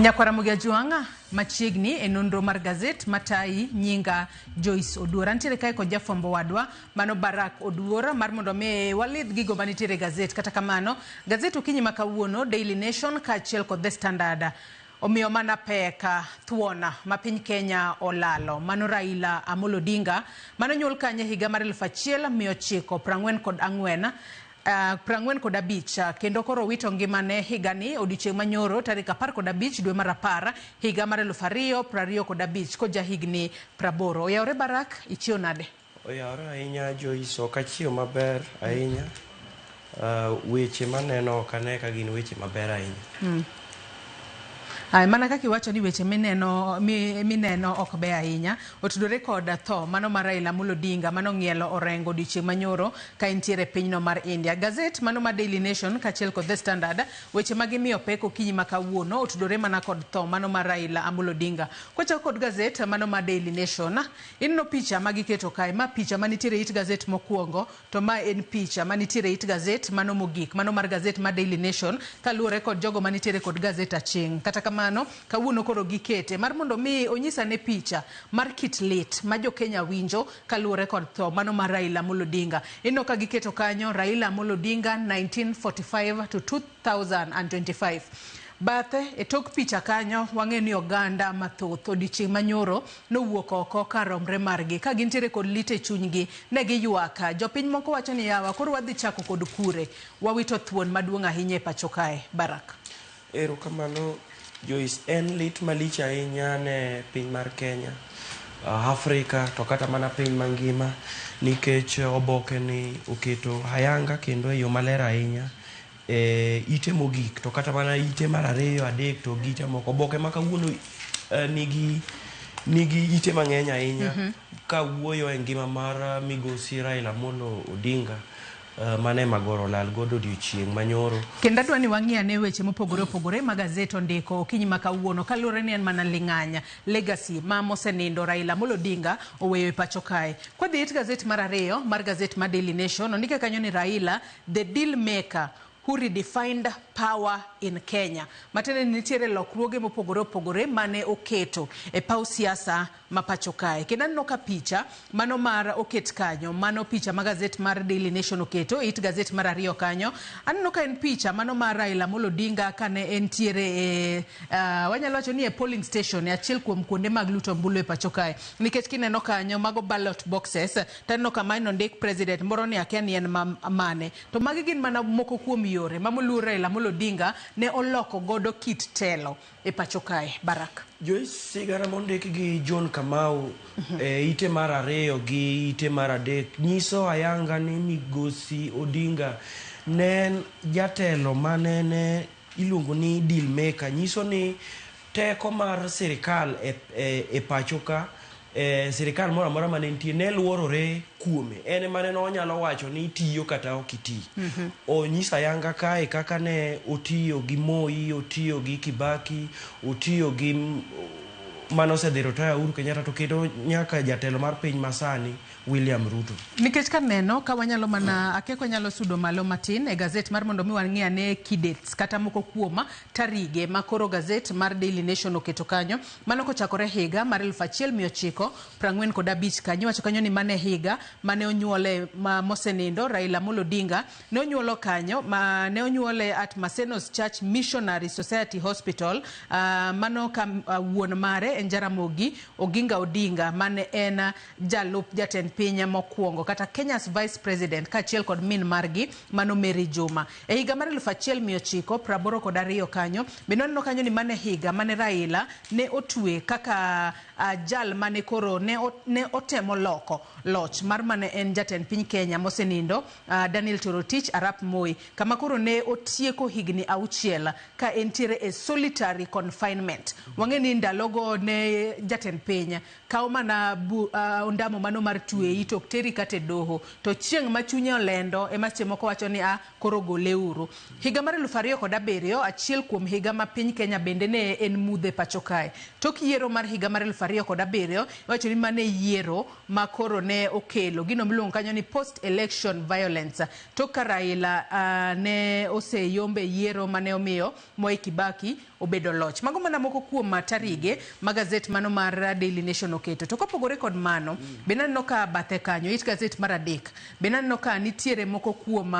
Nyakwara Mugia Jwang'a machiegni e nonro mar gazet matayi nyinga Joyce Oduor. Antiere kae kod jafwambo wadwa mano Barak Oduor mar mondo mi walidh gigo manitiere e gazet. Kata kamano, gazet okinyi ma kawuono Daily Nation kaachiel kod The Standard omiyo mana pek thuon ma piny Kenya olalo. Mano Raila Amolo Odinga mano nyuol kanye higa mar 1944 45 kendo koro wito ngimane higani odiochieng' manyoro tarik 15 dwe mar 10 higa mar 2025 koja higni 80. Oyawore Barak, ichiew nade? Oyawore ahinya Joyce, ok achiew maber ahinya. Weche maneno ok ane ka gin weche maber ahinya. Ay, mana kaka iwacho ni weche mineno, mineno ok ber ahinya otudore kod tho mano mar Raila Amolo Odinga mano ng'ielo orengo odiochieng' manyoro ka entiere e pinyno mar India. Gazet mano mar Daily Nation kaachiel kod The Standard weche ma gimiyo pek okinyi ma kawuono otudore mana kod tho mano mar Raila Amolo Odinga. Kwachako kod gazet mano mar Daily Nation, ineno picha ma giketo kae, ma picha manitiere it gazet mokwongo to ma en picha manitiere it gazet mano mogik, mano mar gazet mar Daily Nation kaluwore kod jogo manitiere kod gazet aching'. Kata kamano, kawuono koro gikete mar mondo mi onyisane picha mar kit lit ma jo Kenya winjo kaluwore kod tho mano mar Raila Amolo Odinga. Ineno ka giketo kanyo Raila Amolo Odinga 1945 to 2025. Bathe e tok picha kanyo wang'eyo ni oganda mathoth odiochieng' manyoro nowuok oko kar romre margi ka gintiere kod lit e chunygi ne giywak. Jopiny moko wacho ni yawa koro wadhi chako kod kure, wawito thuon maduong' ahinya e pacho kae. Barak. Erokamano Joyce, en lit malich ahinya ne piny mar Kenya, Afrika to kata mana piny mangima nikech oboke ni oketo ayanga kendo e yo maler ahinya e ite mogik to kata mana ite mar ariyo adek to gi ite moko. Oboke ma kawuono nigi ite mang'eny ahinya ka wuoyo e ngima mar migosi Raila Amolo Odinga mane magoro olal godo odiochieng' manyoro. Kendo adwa ni wang'i ane weche mopogore opogore ma gazet ondiko okinyi ma kawuono kaluwore ni en mana ling'any legacy ma mosenindo Raila Amolo Odinga oweyo e pacho kae. Kwadhi it gazet mar ariyo mar gazet mar Daily Nation ondike kanyo ni Raila the deal maker who redefined power in Kenya. Matiende ni nitiere lokruoge mopogore opogore mane oketo e paw siasa ma pacho kae. Kendo aneno ka picha mano mar oket kanyo, mano picha ma gazet mar Daily Nation oketo, it gazet mar ariyo kanyo. Aneno ka en picha mano mar Raila Amolo Odinga kane entiere e wanyalo wacho ni e polling station e achiel kuom kuonde mag luto ombulu e pacho kae. Nikech kineno kanyo mago ballot boxes, to aneno ka mano ondik president moro ni akia ni en mane. To magi gin mana moko kuom yore ma moluor Raila Amolo Odinga ne oloko godo kit telo e pacho kae. Barak. Joyce, sigana mondik gi John Kamau e ite mar ariyo gi ite mar adek nyiso ayanga ni migosi Odinga ne en jatelo mane ne iluongo ni deal maker. Nyiso ni teko mar sirikal e pacho ka, sirikal moro amora mane nitie ne luorore kuome. En ema ne onyalo wacho ni itiyo kata ok iti. Onyiso ayanga kae kaka ne otiyo gi Moi, otiyo gi Kibaki, otiyo gi mane osedhi retire Uhuru Kenyatta to kendo nyaka jatelo mar piny masani William Ruto. Nikech kaneno ka wanyalo mana akia ka wanyalo sudo malo matin e gazet mar mondo mi wang'i ane key dates kata moko kuom tarige ma koro gazet mar Daily Nation oketo kanyo. Mano kochakore higa mar 1945 kanyo iwacho kanyo ni mane higa mane onyuole ma mosenindo Raila Amolo Odinga ne onyuolo kanyo ma ne onyuole at Masenos Church Missionary Society Hospital mano ka wuon mare en Jaramogi Oginga Odinga mane en jalup jatend piny mokwongo kata Kenya's Vice President kaachiel kod min margi mano Mary Juma. E higa mar 1982 kanyo bende waneno kanyo ni mane higa mane Raila ne otwe kaka jal mane koro ne otemo loko loch mar mane en jatend piny Kenya mosenindo Daniel Toroitich arap Moi, kama koro ne otieko higni 6 ka entiere e solitary confinement. Wang'e ni ndalogo ne jatend piny kawo mana ondamo mano mar tweyi to ok teri kata e doho, to chieng' ma chunye olendo ema seche moko wacho ni a koro goleuru. Higa mar 2007, achiel kuom higa ma piny Kenya bende ne en mudho e pacho kae. Tok yiero mar higa mar 2007, iwacho ni mane yiero ma koro ne okelo gino miluongo kanyo ni post election violence. Tok ka Raila ne oseyombe yiero mane omiyo Mwai Kibaki obedo loch. Mago mana moko kuom tarige ma gazet mano mar Daily Nation oketo. To kopogore kod mano, bende aneno ka bathe kanyo, it gazet mar adek, bende aneno ka nitiere moko kuom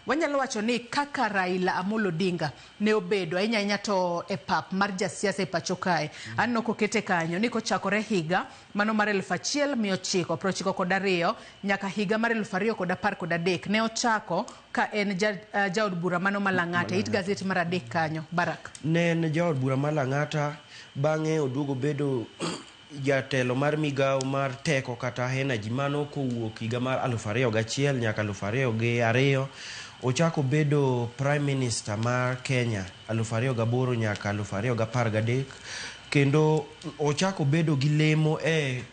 wanyalo wacho ni kaka Raila Amolo Odinga ne obedo ahinya ahinya to e pap mar jasiasa e pacho kae. Aneno kokete kanyo ni kochakore higa mano mar 1992 nyaka higa mar 2013 ne ochako ka en jaod bura mano ma Lang'ata. It gazet mar adek kanyo, Barak. Ne en jaod bura ma Lang'ata, bang'e oduogo bedo jatelo mar migawo mar teko kata energy mano kowuok higa mar 2001 nyaka 2002. Ochako bedo prime minister mar Kenya 2008 nyaka 2013, kendo ochako bedo gi lemo e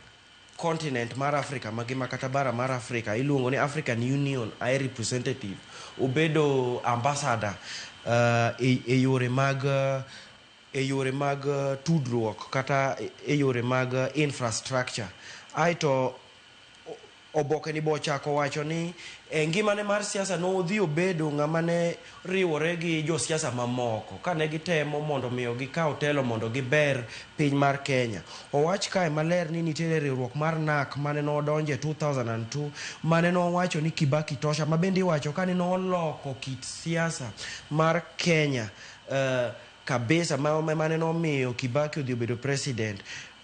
continent mar Africa mangima kata bara mar Africa iluongo ni African Union High Representative. Obedo ambassador e yore mag tudruok kata e yore mag infrastructure. Aeto oboke ni bochako wacho ni e ngimane mar siasa nodhi obedo ng'ama ne riwore gi josiasa mamoko kane gitemo mondo miyo gikaw telo mondo giber piny mar Kenya. Owach kae maler ni nitiere riwruok mar NARC mane nodonje 2002 mane nowacho ni Kibaki tosha, ma bende iwacho ka ni noloko kit siasa mar Kenya kabisa mane nomiyo Kibaki odhi obedo president.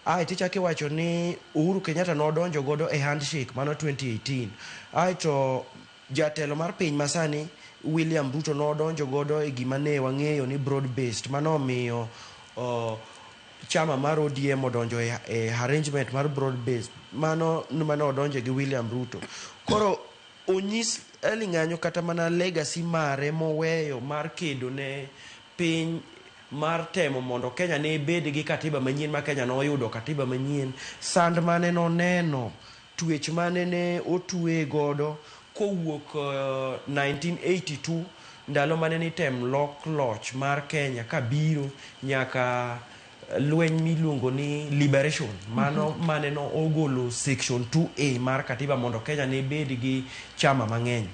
Ae tichako iwacho ni Uhuru Kenyatta nodonjo godo e handshake mano 2018. Aeto jatelo mar piny masani William Ruto nodonjo godo e gima ne wang'eyo ni broad based manomiyo chama mar ODM odonjo e arrangement mar broad based mano mane odonje gi William Ruto. Koro onyis Eli Ng'anyo kata mana legacy mare moweyo mar kedo ne piny mar temo mondo Kenya ne bed gi katiba manyien ma Kenya noyudo katiba manyien, sand mane noneno, twech mane ne otwe godo kowuok 1982 ndalo mane nitem lok loch mar Kenya kabiro nyaka lweny miluongo ni liberation mano mane no ogolo section 2A mar katiba mondo Kenya ne bed gi chama mang'eny.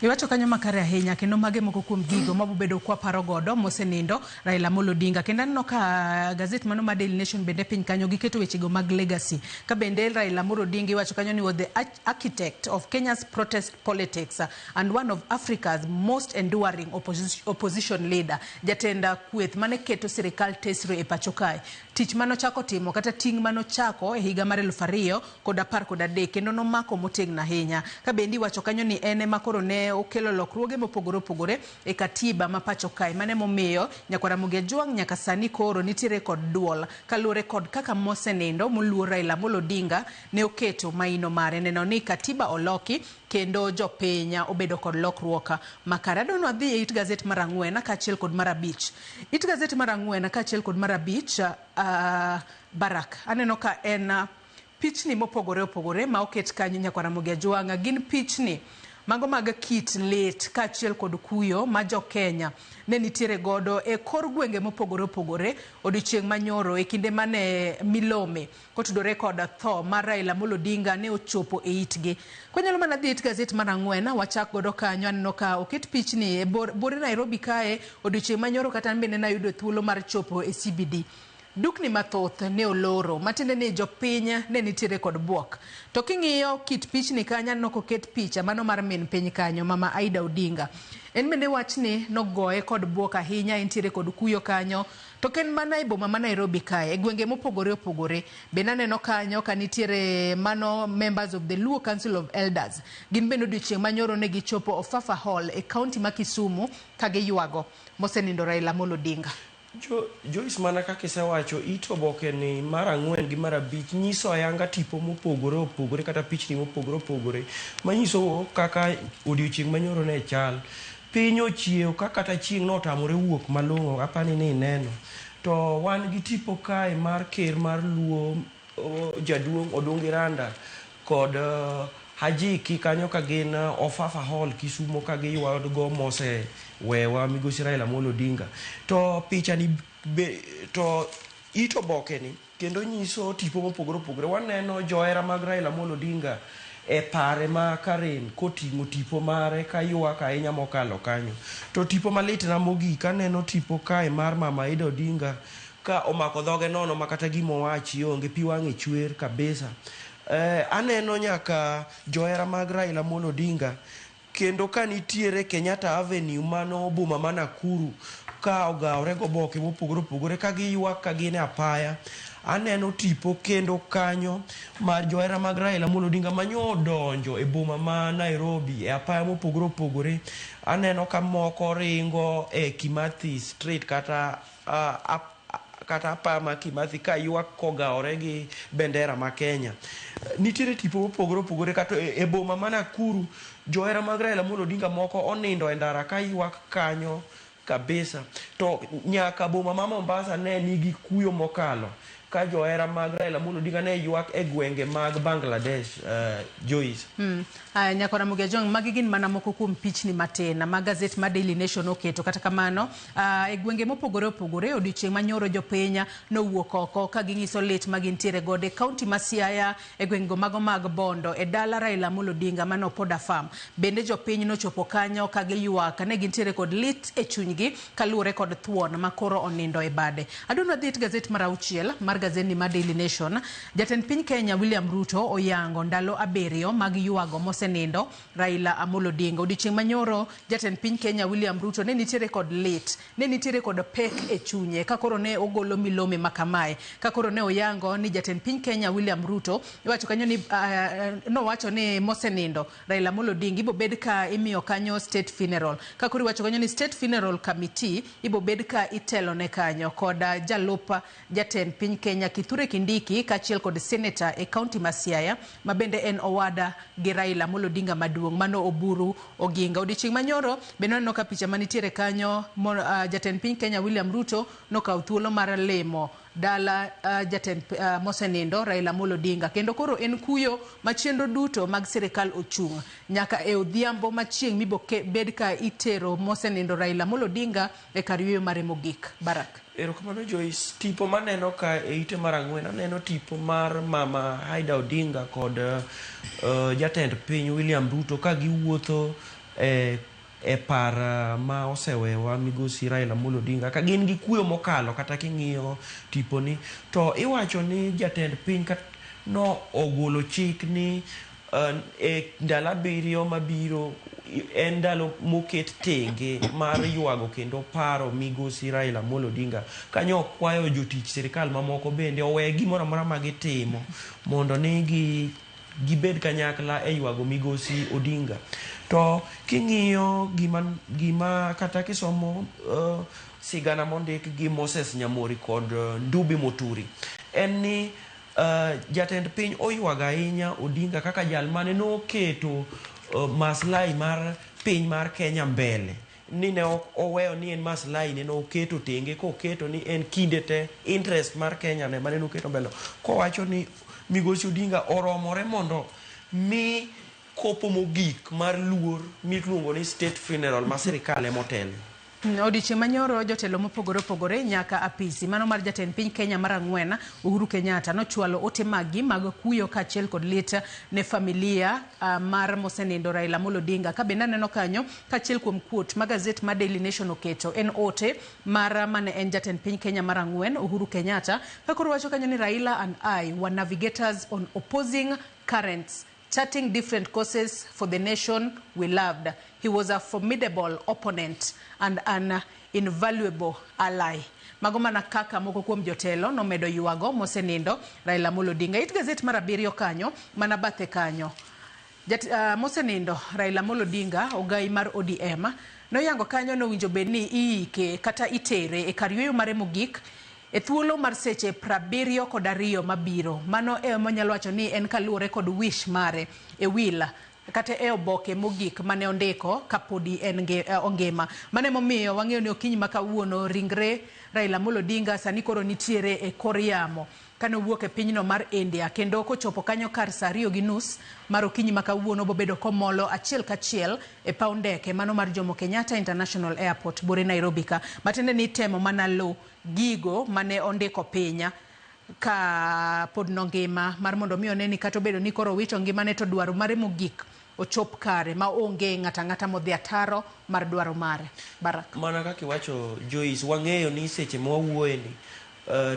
Iwacho kanyo makare ahinya, kendo mage moko kuom gigo mabobedo kwaparo godo mosenindo Raila Amolo Odinga. Kendo aneno ka gazet mano mar Daily Nation bende piny kanyo giketo wechego mag legacy ka bende Raila Amolo Odinga iwacho kanyo ni was the architect of Kenya's protest politics and one of Africa's most enduring opposition leader. Jatend kweth mane keto sirikal tesre e pacho kae, tich manochako timo kata ting' manochako e higa mar 2013 kendo nomako motegno ahinya. Ka bende iwacho kanyo ni en ema koro ne okelo lokruoge mopogore opogore e katiba ma pacho kae, mane momiyo nyakwar Ramogi Ajwang' nyaka sani koro nitiere kod duol kaluwore kod kaka mosenindo moluor Raila Amolo Odinga ne oketo maino mare neno ni katiba oloki kendo jopiny obedo kod lokruok makare. Adwa ni wadhi e it gazet mar ang'wen kaachiel kod mar abich. It gazet mar ang'wen kaachiel kod mar abich, Barak, aneno ka en pichni mopogore opogore ma oket kanyo nyakwar Ramogi Ajwang' gin pichni mago mag kit lit kaachiel kod kuyo ma jo-Kenya ne nitiere godo e kor gwenge mopogore opogore odiochieng' manyoro e kinde mane milome kotudore kod tho mar Raila Amolo Odinga ne ochopo e itgi. Kwanyalo mana dhi it gazet mar ang'wen wachak godo kanyo, aneno ka oket pichni e bore Nairobi kae odiochieng' manyoro, kata an bende nayudo thuolo mar chopo e CBD. Dukni mathoth ne oloro, matiende ni jopiny ne nitiere kod buok. To king'iyo kit pichni kanyo, aneno koket picha mano mar min piny kanyo, Mama Aida Odinga. En bende wachni nogoye kod buok ahinya, entiere kod kuyo kanyo. To ok en mana e boma ma Nairobi kae, e gwenge mopogore opogore. Bende aneno kanyo ka nitiere mano members of the Luo Council of Elders. Gin bende odiochieng' manyoro ne gichopo Ofafa Hall e kaunti ma Kisumu ka giywago mosenindo Raila Amolo Odinga. Joyce, mana kaka isewacho, it oboke ni mar ang'wen gi mar abich nyiso ayanga tipo mopogore opogore kata pichni mopogore opogore manyiso kaka odiochieng' manyoro ne chal. Piny ochiew ka kata chieng' notamore wuok malong'o, apani ni ineno. To wan gi tipo kae mar ker mar Luo jaduong' Odungi Randa kod Hajiki kanyo ka gin Ofafa Hall Kisumo ka giywago mose wewa migosi Raila Amolo Odinga. To picha ni be, to it oboke ni kendo nyiso tipo mopogore opogore. Waneno johera mag Raila Amolo Odinga e pare ma Karen koting'o tipo mare ka ywak ahinya mokalo kanyo. To tipo malitna mogik aneno tipo kae mar Mama Aida Odinga ka omako dhoge nono ma kata gima owachi onge, pi wang'e chwer kabisa. Aneno nyaka johera mag Raila Amolo Odinga kendo ka nitiere Kenyatta Avenue mano boma ma Nakuru ka ogawore goboke mopogore opogore ka giywak ka gin e apaya. Aneno tipo kendo kanyo mar johera mag Raila Amolo Odinga manyo odonjo e boma ma Nairobi e apaya mopogore opogore. Aneno ka moko ringo e Kimathi Street kata kata apaya ma Kimathi ka ywak kogawore gi bendera ma Kenya. Nitiere tipo mopogore opogore kata e boma ma Nakuru johera mag Raila Amolo Odinga moko onindo e ndara ka ywak kanyo kabisa. To nyaka boma ma Mombasa ne nigi kuyo mokalo ka johera mag Raila Amolo Odinga ne ywak e gwenge mag Bangladesh, Joyce. Aya, Nyakora Ramogi Ajwang', magi gin mana moko kuom pichni matin ma gazet ma Daily Nation oketo. Kata kamano, e gwenge mopogore opogore, odiochieng' manyoro jopiny nowuok oko ka ging'iso lit ma gintiere godo e kaunti ma Siaya, e gwengego mago mag Bondo, e dala Raila Amolo Odinga mane Opoda Farm. Bende jopiny nochopo kanyo ka giywak, ne gintiere kod lit e chunygi kaluwore kod thuon ma koro onindo e bade. Adwa ni wadhi it gazet mar auchiel mar gazetni mar Daily Nation. Jatend piny Kenya William Ruto oyango ndalo 7 mag ywago mosenindo Raila Amolo Odinga. Odiochieng' manyoro jatend piny Kenya William Ruto ne nitiere kod lit, ne nitiere kod pek e chunye ka koro ne ogolo milome ma kamae. Ka koro ne oyango ni jatend piny Kenya William Ruto iwacho kanyo ni nowacho ni mosenindo Raila Amolo Odinga ibo bed ka imiyo kanyo state funeral. Ka koro iwacho kanyo ni state funeral committee ibo bed ka itelone kanyo kod jalup jatend piny Kenya Kithure Kindiki kaachiel kod senator e kaunti ma Siaya ma bende en owada gi Raila Amolo Odinga maduong' mano Oburu Oginga. Odiochieng' manyoro bende waneno ka picha manitiere kanyo jatend piny Kenya William Ruto nokawo thuolo mar limo dala jatend mosenindo Raila Amolo Odinga, kendo koro en kuyo ma chenro duto mag sirikal ochung' nyaka e odhiambo machieng' mibo bed ka itero mosenindo Raila Amolo Odinga e kar yueyo mare mogik. Barak. Erokamano Joyce. Tipo maneno ka e ite mar 4 aneno tipo mar Mama Aida Odinga kod jatend piny William Ruto ka giwuotho e par ma osewewa migosi Raila Amolo Odinga ka gin gi kuyo mokalo. Kata king'iyo tiponi to iwacho ni jatend piny no ogolo chik ni e ndalo 7 mabiro en ndalo moket tenge mar ywago kendo paro migosi Raila Amolo Odinga. Kanyo okwayo jotich sirikal mamoko bende owe gimoro amora ma gitimo mondo ni gibed kanyakla e ywago migosi Odinga. To king'iyo gima kata kisomo sigana mondik gi Moses Nyamori kod Ndubi Muturi, en ni jatend piny oywago ahinya Odinga kaka jal mane noketo maslahi mar piny mar Kenya mbele, ni ne ok oweyo ni en maslahi ne noketo tenge koketo ni en kinde te interest mar Kenya ne mane noketo mbele, kowacho ni migosi Odinga oromore mondo mi kopo mogik mar luor miluongo ni state funeral ma sirikal ema otelo. Odiochieng' manyoro jotelo mopogore opogore nyaka apisi mano mar jatend piny Kenya mar 4 Uhuru Kenyatta nochwalo ote maggi mag kuyo kaachiel kod lit ne familia mar mosenindo Raila Amolo Odinga. Ka bende aneno kanyo kaachiel kuom quote ma gazet ma Daily Nation oketo en ote mar mane en jatend piny Kenya mar 4 Uhuru Kenyatta ka koro wacho kanyo ni Raila and I were navigators on opposing currents, charting different courses for the nation we loved. He was a formidable opponent and an invaluable ally. Mago mana kaka moko kuom jotelo nomedo ywago mosenindo Raila Amolo Odinga. It gazet mar 7 kanyo mana bathe kanyo. Mosenindo Raila Amolo Odinga ogai mar ODM noyango kanyo nowinjo bed ni iike kata itere e kar yueyo mare mogik e thuolo mar seche 72 mabiro. Mano e monyalo wacho ni en kaluwore kod wish mare e will kata e oboke mogik mane ondiko kapodi en ongima. Mano emomiyo wang'eyo ni okinyi ma kawuono ringre Raila Amolo Odinga sani koro nitiere e kor yamo kane owuok e pinyno mar India, kendo kochopo kanyo kar saa 2:30 mar okinyi ma kawuono bobedo komolo achiel kachiel e paw ndeke mano mar Jomo Kenyatta International Airport bore Nairobi ka. Matiende ni temo mana lo gigo mane ondiko piny Ka pod nongima mar mondo mi one ni kata obedo ni koro owito ngimane to dwaro mare mogik ochop kare ma onge ng'ato ang'ata modhi ataro mar dwaro mare. Barak. Mana kaka iwacho Joyce, wang'eyo ni seche ma wawuoye ni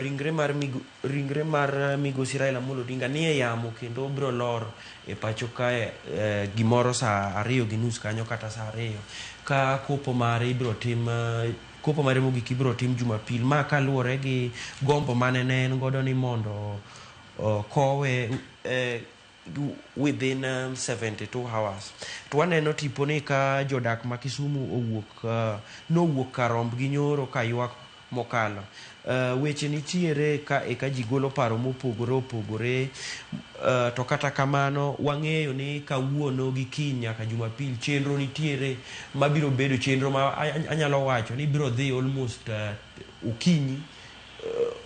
ringre mar migo, ringre mar migosi Raila Amolo Odinga nie yamo kendo biro lor e pacho kae gimoro saa 2:30 kanyo kata saa 2 ka kopo mare ibiro tim kopo mare mogik ibiro tim Jumapil. Ma kaluwore gi gombo mane ne en godo ni mondo kowe within 72 hours. To waneno tiponi ka jodak ma Kisumu owuok nowuok kar rombgi nyoro ka ywak mokalo. Weche nitiere ka eka ji golo paro mopogore opogore to kata kamano wang'eyo ni kawuono gi kiny nyaka Jumapil chenro nitiere mabiro bedo chenro ma anyalo wacho ni biro dhi almost okinyi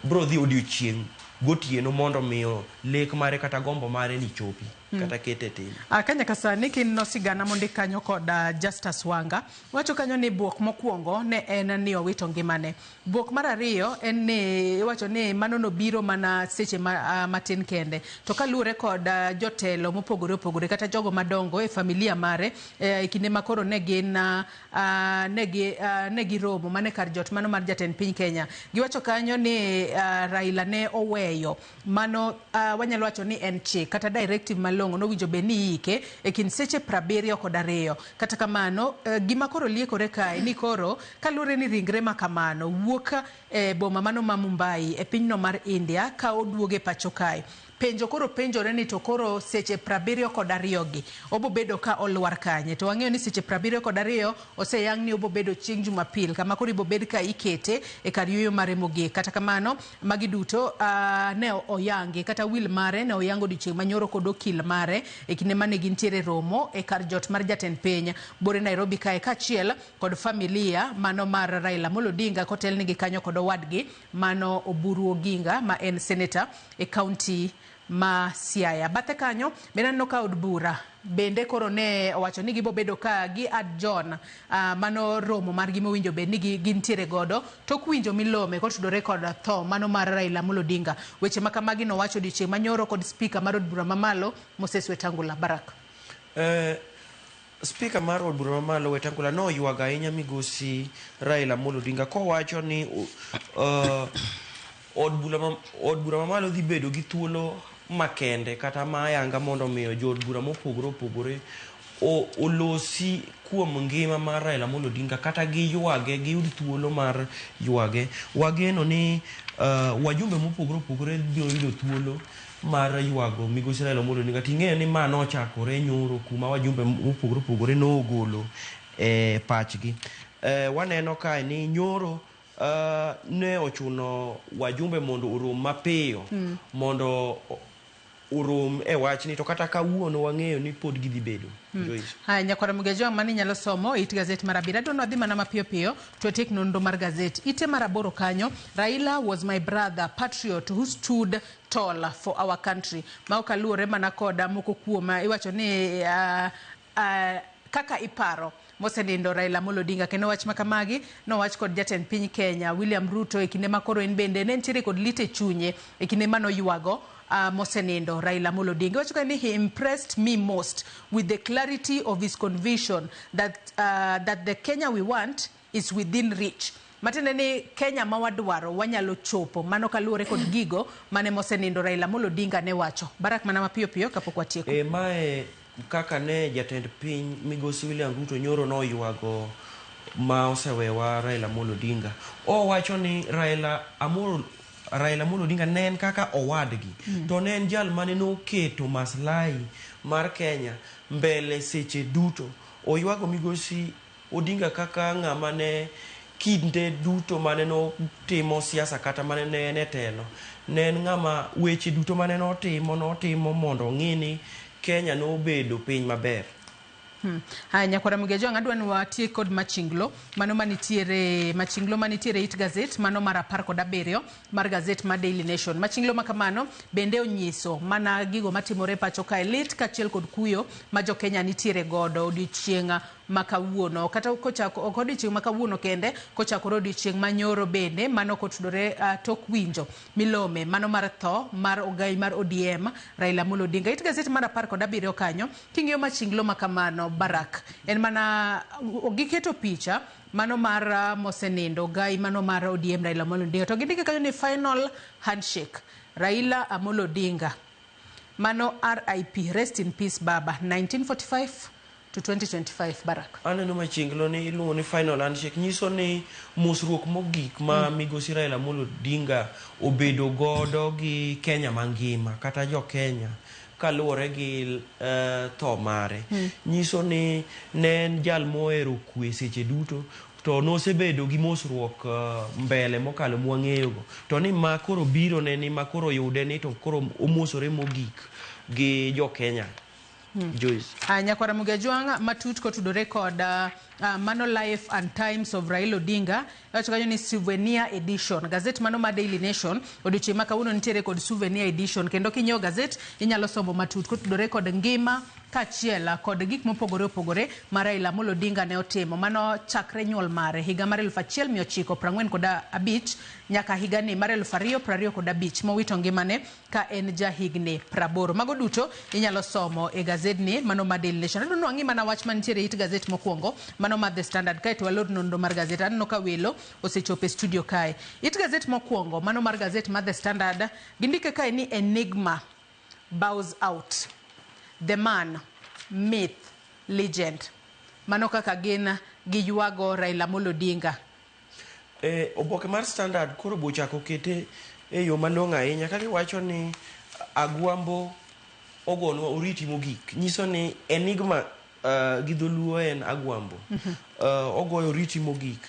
biro dhi odiochieng' gotieno mondo miyo lek mare kata gombo mare ni chopi kata kete tim. Ka nyaka sani kineno sigana mondik kanyo kod Justus Wanga, wacho kanyo ni buok mokwongo ne en ni owito ngimane. Buok mar ariyo en ni iwacho ni mano nobiro mana seche matin kende. To kaluwore kod jotelo mopogore opogore kata jogo madongo e familia mare e kinde ma koro ne gin ne giromo mane kar jot mano mar jatend piny Kenya. Giwacho kanyo ni Raila ne oweyo mano wanyalo wacho ni en chik kata directive malong'o nowinjo bed ni iike e kind seche 72. Kata kamano gima koro liekore kae ni koro kaluwore ni ringre ma kamano wuok e boma mano ma Mumbai e pinyno mar India ka oduoge pacho kae. Penjo koro penjore ni to koro seche 72 gi obo bedo ka olwar kanye? To wang'eyo ni seche 72 oseyang ni obo bedo chieng' Jumapil kama koro ibo bed ka ikete e kar yueyo mare mogik. Kata kamano magi duto ne oyangi kata wil mare ne oyang odiochieng' manyoro kod okil mare e kinde mane gintiere romo e kar jot mar jatend piny bore Nairobi kae kaachiel kod familia mano mar Raila Amolo Odinga kotelnigi kanyo kod owadgi mano Oburu Oginga ma en seneta e kaunti ma Siaya. Bathe kanyo bende aneno ka od bura bende koro ne owacho ni gibo bedo ka gi adjourn mano romo margi mowinjo bed ni gintiere godo tok winjo milome kotudore kod tho mano mar Raila Amolo Odinga. Weche ma kamagi nowacho odiochieng' manyoro kod spika mar od bura mamalo Moses Wetangula. Barak. Spika mar od bura mamalo Wetangula noywago ahinya migosi Raila Amolo Odinga kowacho ni od bura mamalo dhi bedo gi thuolo makende kata ma ayanga mondo miyo jood bura mopogore opogore olosi kuom ngima mar Raila Amolo Odinga kata giywage giyud thuolo mar ywage. Wageno ni wajumbe mopogore opogore biro yudo thuolo mar ywago migosi Raila Amolo Odinga. Ting'eyo ni ma nochakore nyoro kuma wajumbe mopogore opogore nogolo e pachgi. Waneno kae ni nyoro ne ochuno wajumbe mondo orom mapiyo mondo orom e wachni to kata kawuono wang'eyo ni pod gidhi bedo. Joyce. Haya, nyakwara Mugejo mani nyalo somo it gazet mar 7. Adwa wadhi mana mapiyo piyo to atiek nonro mar gazet. Ite mar 8 kanyo, Raila was my brother, patriot who stood tall for our country. Ma ok aluwore mana koda moko kuom iwacho ni kaka iparo mosenindo Raila Amolo Odinga kendo wach makamagi nowach kod jatend piny Kenya William Ruto e kinde ma koro en bende ne nitiere kod lit e chunye e kinde manoywago mosenindo Raila Amolo Odinga. Iwacho ka ni he impressed me most with the clarity of his conviction that the Kenya we want is within reach. Matiende ni Kenya ma wadwaro wanyalo chopo. Mano kaluwore kod gigo mane mosenindo Raila Amolo Odinga ne wacho. Barak mana mapiyo piyo kapok watieko. Mae kaka ne jatend piny migosi William Ruto nyoro noywago ma osewewa Raila Amolo Odinga. Owacho ni Raila Amolo Odinga ne en kaka owadgi to ne en jal mane noketo maslahi mar Kenya mbele seche duto. Oywago migosi Odinga kaka ng'ama ne kinde duto mane notimo siasa kata mane ne en e telo ne en ng'ama weche duto mane notimo mondo ong'i ni Kenya nobedo piny maber. Haya, nyakwara Mugejo, adwa ni watiek kod machinglo mano manitiere machinglo manitiere it gazet mano mar 17 mar gazet mar Daily Nation. Machinglo makamano bende onyiso mana gigo matimore pacho kae, lit kaachiel kod kuyo ma jo Kenya nitiere godo odiochieng' ma kawuono. Kata kochako ok odiochieng' ma kawuono kende, kochakore odiochieng' ma nyoro bende, mano kotudore tok winjo milome mano mar tho mar ogai mar ODM Raila Amolo Odinga. It gazet mar 17 kanyo, king'iyo machinglo ma kamano Barak, en mana giketo picha mano mar mosenindo ogai mano mar ODM Raila Amolo Odinga, to gindike kanyo ni final handshake Raila Amolo Odinga, mano RIP, rest in peace baba, 1945 to 2025. Barak. Aneno machinglo ni iluongo ni final handshake, nyiso ni mosruok mogik ma migosi Raila Amolo Odinga obedo godo gi Kenya mangima kata jo Kenya kaluwore gi tho mare. Nyiso ni ne en jal mohero kwe seche duto, to nosebedo gi mosruok mbele mokalo mwang'eyogo, to ni ma koro biro ne ni ma koro yude ni to koro omosore mogik gi jo Kenya. Joyce. Nyakwara Muga Jwang' matut kotudore kod mano Life and Times of Raila Odinga, iwacho kanyo ni souvenir edition, gazet mano ma Daily Nation odiochieng' ma kawuono nitiere kod souvenir edition, kendo kinyiewo gazet inyalo somo matut kotudore kod ngima kaachiel kod gik mopogore opogore ma Raila Amolo Odinga ne otimo mano chakre nyuol mare higa mar 1945 nyaka higani mar 2025 mowito ngimane ka en ja higni 80. Mago duto inyalo somo e gazedni mano ma Daily Nation. Adwa ni wang'i mana wach mantiere it gazet mokwongo mano mar The Standard, kaeto walor nonro mar gazet. Aneno ka welo osechopo e studio kae. It gazet mokwongo mano mar gazet mar The Standard, gindike kae ni Enigma bows out, the man, myth, legend. Mano kaka gin giywago Raila Amolo Odinga. Oboke mar Standard koro bochako kete e yo malong'o ahinya ka giwacho ni Agwambo ogonwa oriti mogik. Nyiso ni Enigma gi dholuo en Agwambo. Ogoyo oriti mogik.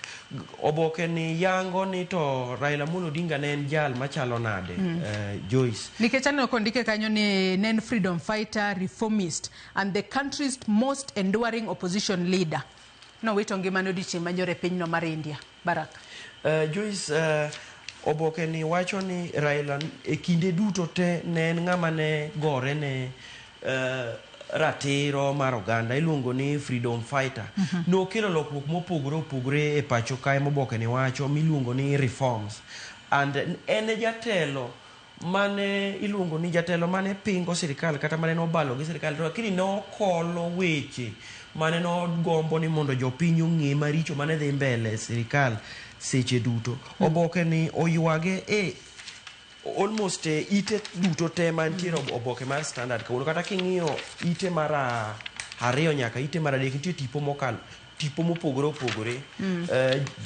Oboke ni yango ni to Raila Amolo Odinga ne en jal machalo nade, Joyce? Nikech aneno kondike kanyo ni ne en freedom fighter, reformist and the country's most enduring opposition leader. Nowito ngimane odiochieng' manyoro e pinyno mar India. Barak. Joyce, oboke ni wacho ni Raila e kinde duto te ne en ng'ama ne gore ne ratiro mar oganda, iluongo ni freedom fighter. Nokelo lokruok mopogore opogore e pacho kae, moboke ni wacho miluongo ni reforms, and en e jatelo mane iluongo ni jatelo mane pingo sirikal kata mane nobalo gi sirikal, to lakini nokolo weche mane nogombo ni mondo jopiny ong'e maricho mane dhi mbele e sirikal seche duto. Oboke ni oywage e almost e ite duto te mantiere oboke mar Standard kawuono. Kata king'iyo ite mar 2 nyaka ite mar 3, nitie tipo mokalo, tipo mopogore opogore.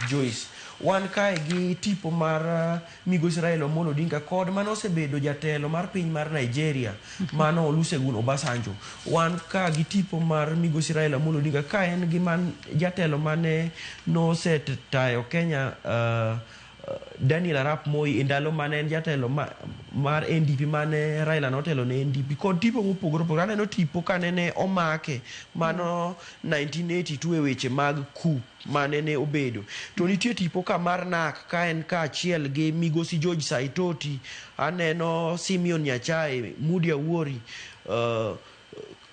Joyce, wan kae gi tipo mar migosi Raila Amolo Odinga kod mane osebedo jatelo mar piny mar Nigeria, mano Olusegun Obasanjo. Wan ka gi tipo mar migosi Raila Amolo Odinga ka en gi man jatelo mane nosetayo Kenya, Daniel Arap Moi, e ndalo mane en jatelo mar NDP, mane Raila notelo ne NDP, kod tipo mopogore opogore. Aneno tipo kanene omake mano 1982 e weche mag coup mane ne obedo. To nitie tipo ka mar NARC ka en kaachiel gi migosi George Saitoti, aneno Simeon Nyachae, Moody Awuori,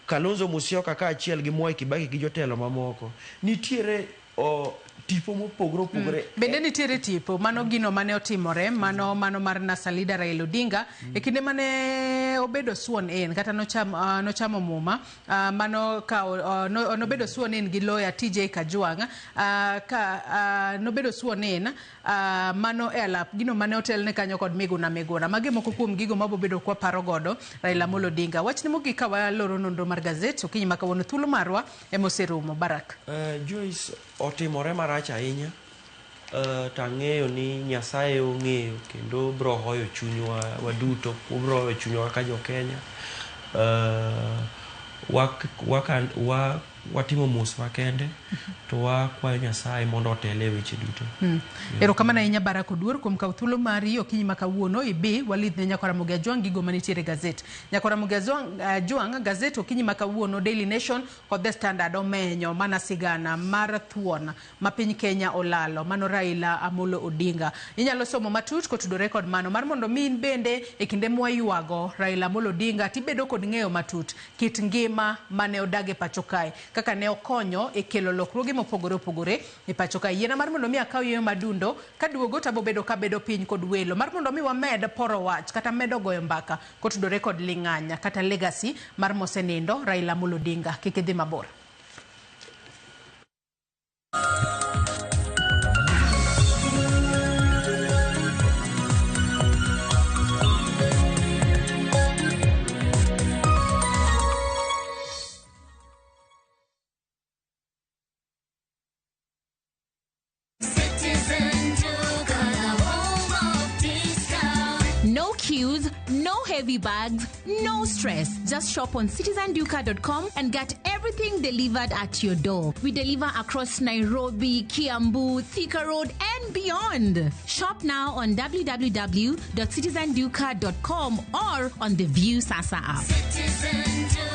Kalonzo Musyoka kaachiel gi Mwai Kibaki gi jotelo mamoko. Nitiere tipo mopogore opogore. Bende nitiere tipo mano gino mane otimore mano mar NASA leader Raila Odinga e kinde mane obedo sworn in, kata nochamo muma, mano ka nobedo sworn in gi lawyer TJ Kajwang', ka nobedo sworn in, mano e alap gino mane otelne kanyo kod Miguna Miguna. Magi moko kuom gigo mabobedo kwaparo godo Raila Amolo Odinga. Wachni mogik ka waloro nonro mar gazet okinyi ma kawuono, thuolo marwa ema oserumo. Barak. Joyce, otimore marach ahinya, to ang'eyo ni Nyasaye ong'eyo kendo bro hoyo chunywa waduto, obro hoyo chunywa kaka jo Kenya. Watimo mos makende to wakwayo Nyasaye mondo otel e weche duto. Erokamano ahinya Barak Oduor kuom kawo thuolo mari okinyi ma kawuono ibi walidh ne nyakwara Ramogi Ajwang' gigo manitiere e gazet. Nyakwara Ramogi Ajwang', gazet okinyi ma kawuono Daily Nation kod The Standard omenyo mana sigana mar thuon ma piny Kenya olalo mano Raila Amolo Odinga. Inyalo somo matut kotudore kod mano mar mondo mi in bende e kinde mwaywago Raila Amolo Odinga tibedo kod ng'eyo matut kit ngima mane odag e pacho kae. kaka ne okonyo e kelo lokruoge mopogore opogore e pacho ka. Yiena mar mondo mi akaw yueyo madundo, kaduogo to abobedo kabedo piny kod welo mar mondo mi wamed poro wach kata medo goyo mbaka kotudore kod ling'anya kata legacy mar mosenindo Raila Amolo Odinga. Kik idhi mabor. Citizen Duka, the home of discount. No queues, no heavy bags, no stress. Just shop on citizenduka.com and get everything delivered at your door. We deliver across Nairobi, Kiambu, Thika Road, and beyond. Shop now on www.citizenduka.com or on the View Sasa app. Citizen Duka.